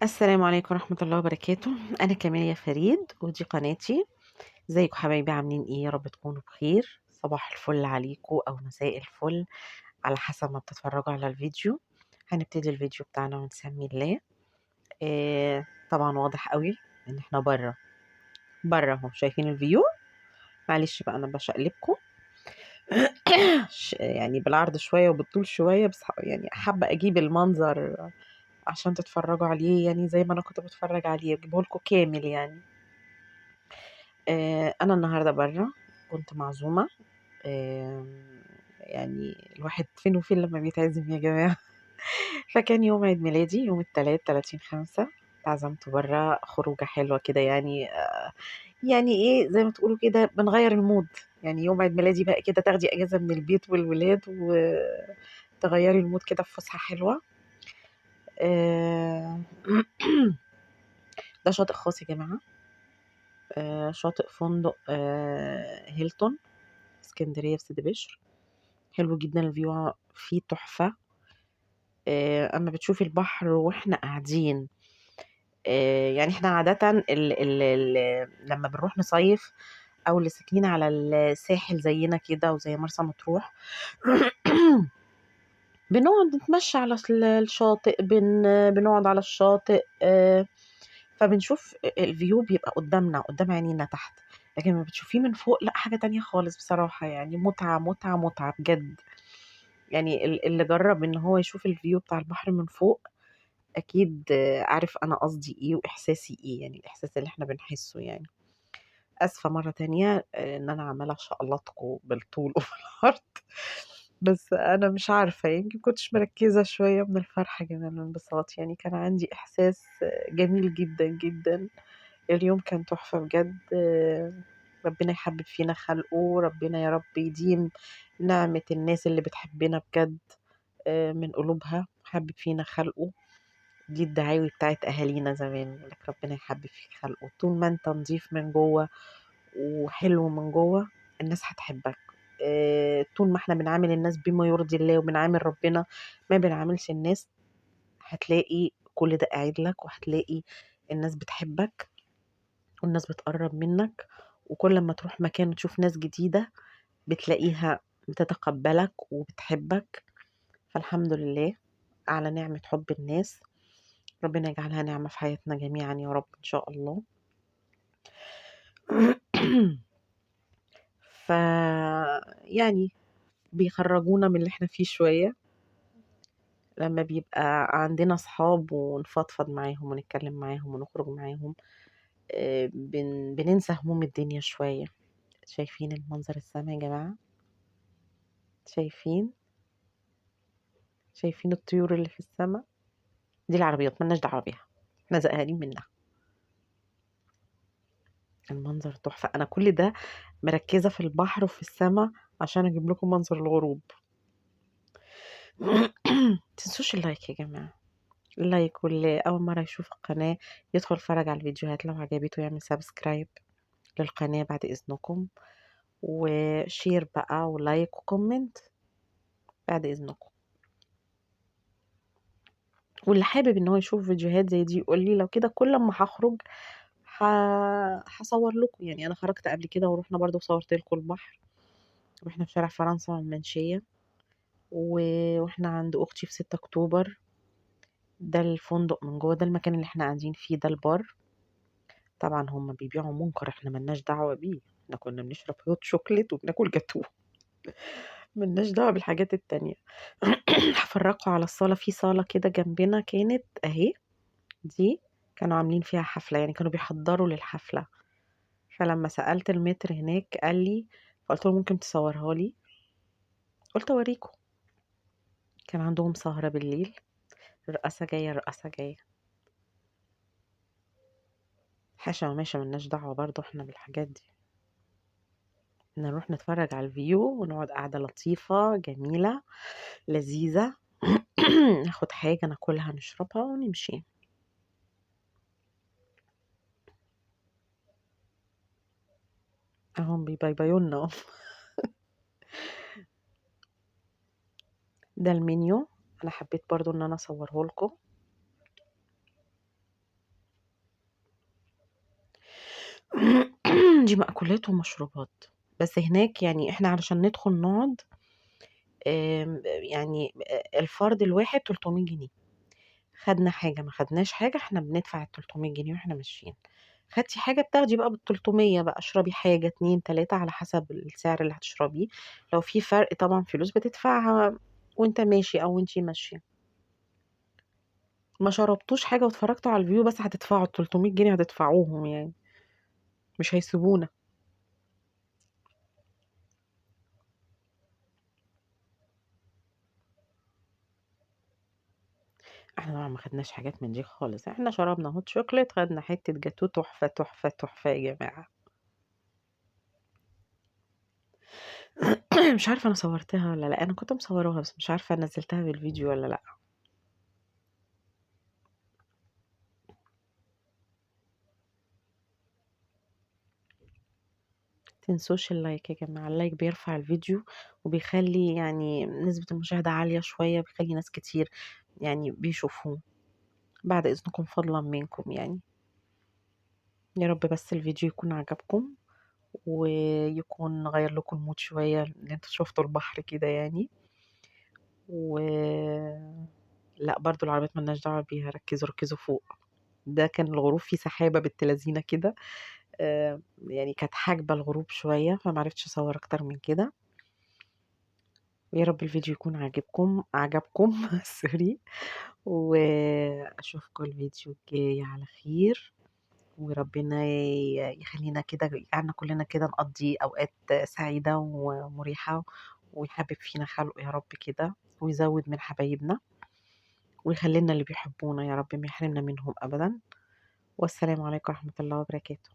السلام عليكم ورحمة الله وبركاته. أنا كاميليا فريد ودي قناتي. ازيكم حبايبي، عاملين ايه؟ يا رب تكونوا بخير. صباح الفل عليكم أو مساء الفل على حسب ما بتتفرجوا على الفيديو. هنبتدي الفيديو بتاعنا ونسمي الله. طبعا واضح قوي ان احنا بره بره اهو، شايفين ال view؟ معلش بقى انا بشقلبكم يعني بالعرض شوية وبالطول شوية، بس يعني حابة اجيب المنظر عشان تتفرجوا عليه، يعني زي ما انا كنت بتفرج عليه، اجيبه لكم كامل يعني. انا النهارده بره كنت معزومه. يعني الواحد فين وفين لما بيتعزم يا جماعة. فكان يوم عيد ميلادي يوم التلات 30/5، اتعزمت بره خروجه حلوة كده، يعني ايه زي ما تقولوا كده بنغير ال mood. يعني يوم عيد ميلادي بقى كده تاخدي اجازه من البيت والولاد وتغيري ال mood كده في فسحة حلوة. ده شاطئ خاص يا جماعة، شاطئ فندق هيلتون اسكندرية في سيدي بشر. حلو جدا ال view فيه تحفة. اما بتشوفي البحر واحنا قاعدين، يعني احنا عادة لما بنروح نصيف او اللي ساكنين على الساحل زينا كده وزي مرسى مطروح بنقعد نتمشى على الشاطئ، بنقعد على الشاطئ، فبنشوف ال view بيبقى قدامنا قدام عينينا تحت. لكن لما بتشوفيه من فوق لا، حاجة تانية خالص بصراحة، يعني متعة متعة متعة بجد. يعني اللي جرب ان هو يشوف ال view بتاع البحر من فوق اكيد عارف انا قصدي ايه واحساسي ايه، يعني الاحساس اللي احنا بنحسه. يعني اسفة مرة تانية ان انا عمالة اشقلطكم بالطول وبالعرض، بس انا مش عارفة يمكن كنتش مركزة شوية من الفرحة كمان والانبساط. يعني كان عندي احساس جميل جدا جدا. اليوم كان تحفة بجد. ربنا يحبب فينا خلقه، ربنا يا رب يديم نعمة الناس اللي بتحبنا بجد من قلوبها، حبب فينا خلقه. دي الدعاوي بتاعت أهالينا زمان، يقول لك ربنا يحبب فيك خلقه. طول ما انت نظيف من جوه وحلو من جوه الناس هتحبك. طول ما احنا بنعامل الناس بما يرضي الله وبنعامل ربنا ما بنعاملش الناس، هتلاقي كل ده قاعد لك، وهتلاقي الناس بتحبك والناس بتقرب منك. وكل ما تروح مكان وتشوف ناس جديدة بتلاقيها بتتقبلك وبتحبك. فالحمد لله على نعمة حب الناس، ربنا يجعلها نعمة في حياتنا جميعا يا رب إن شاء الله. ف يعني بيخرجونا من اللي احنا فيه شوية لما بيبقى عندنا صحاب ونفضفض معاهم ونتكلم معاهم ونخرج معاهم. بننسى هموم الدنيا شوية. شايفين المنظر السما يا جماعة؟ شايفين الطيور اللي في السما؟ دي العربيات مالناش دعوة بيها، احنا زهقانين منها. المنظر تحفة. أنا كل ده مركزة في البحر وفي السما عشان أجيب لكم منظر الغروب. متنسوش ال like يا جماعة، ال like، واللي أول مرة يشوف القناة يدخل يتفرج على الفيديوهات لو عجبته يعمل subscribe للقناة بعد إذنكم، و share بقى و like و comment بعد إذنكم. واللي حابب إن هو يشوف فيديوهات زي دي يقول لي، لو كده كل ما هخرج هصور لكم. يعني أنا خرجت قبل كده ورحنا برضو صورت لكم البحر واحنا في شارع فرنسا والمنشية، واحنا عند أختي في 6 أكتوبر. ده الفندق من جوه، ده المكان اللي احنا قاعدين فيه، ده البار. طبعا هم بيبيعوا منكر، احنا ملناش دعوة بيه، احنا كنا بنشرب hot chocolate وبناكل جاتوه، ملناش دعوة بالحاجات التانية. هفرجكوا على الصالة، في صالة كده جنبنا كانت اهي، دي كانوا عاملين فيها حفلة، يعني كانوا بيحضروا للحفلة. فلما سألت المتر هناك قال لي، فقلت له ممكن تصورها لي، قلت اوريكم. كان عندهم سهرة بالليل، الرقاصة جاية الرقاصة جاية، حاشا وماشا ملناش دعوة برضو احنا بالحاجات دي. نروح نتفرج على الفيو ونقعد قعدة لطيفة جميلة لذيذة، ناخد حاجة ناكلها نشربها ونمشي. اهم بيبايبايونا اهو. ده المنيو، انا حبيت برضو ان انا اصوره لكم. عندي مأكولات ومشروبات، بس هناك يعني إحنا علشان ندخل نقعد يعني الفرد الواحد 300 جنيه. خدنا حاجة ما خدناش حاجة، إحنا بندفع ال300 جنيه وإحنا ماشيين. خدتِ حاجة بتاخدي بقى بال300 بقى، اشربي حاجة 2، 3 على حسب السعر اللي هتشربيه، لو في فرق طبعًا فلوس بتدفعها وأنت ماشي أو وأنتِ ماشية. ما شربتوش حاجة واتفرجتوا على الview بس هتدفعوا ال300 جنيه هتدفعوهم يعني، مش هيسيبونا. إحنا طبعًا ما خدناش حاجات من دي خالص، إحنا شربنا hot chocolate، خدنا حتة جاتوه تحفة، تحفة، تحفة يا جماعة. مش عارفة أنا صورتها والّا لأ، أنا كنت مصوراها بس مش عارفة نزلتها بالفيديو والّا لأ. تنسوش ال like يا جماعة، ال like بيرفع الفيديو وبيخلي يعني نسبة المشاهدة عالية شوية، بيخلي ناس كتير يعني بيشوفوه. بعد إذنكم فضلًا منكم يعني. يا رب بس الفيديو يكون عجبكم ويكون غيّر لكم ال mood شوية إن أنتم شفتوا البحر كده يعني. و لأ برضه العربيات ما لناش دعوة بيها، ركّزوا، ركّزوا فوق. ده كان الغروب فيه سحابة بنت لذينة كده، يعني كانت حاجبة الغروب شوية، فما عرفتش أصوّر أكتر من كده. ويا رب الفيديو يكون عجبكم sorry، وأشوفكم الفيديو الجاي على خير، وربنا يخلينا كده، يجعلنا كلنا كده نقضي أوقات سعيدة ومريحة، ويحبب فينا خلقه يا رب كده، ويزود من حبايبنا، ويخلي لنا اللي بيحبونا يا رب، ما يحرمنا منهم أبدًا. والسلام عليكم ورحمة الله وبركاته.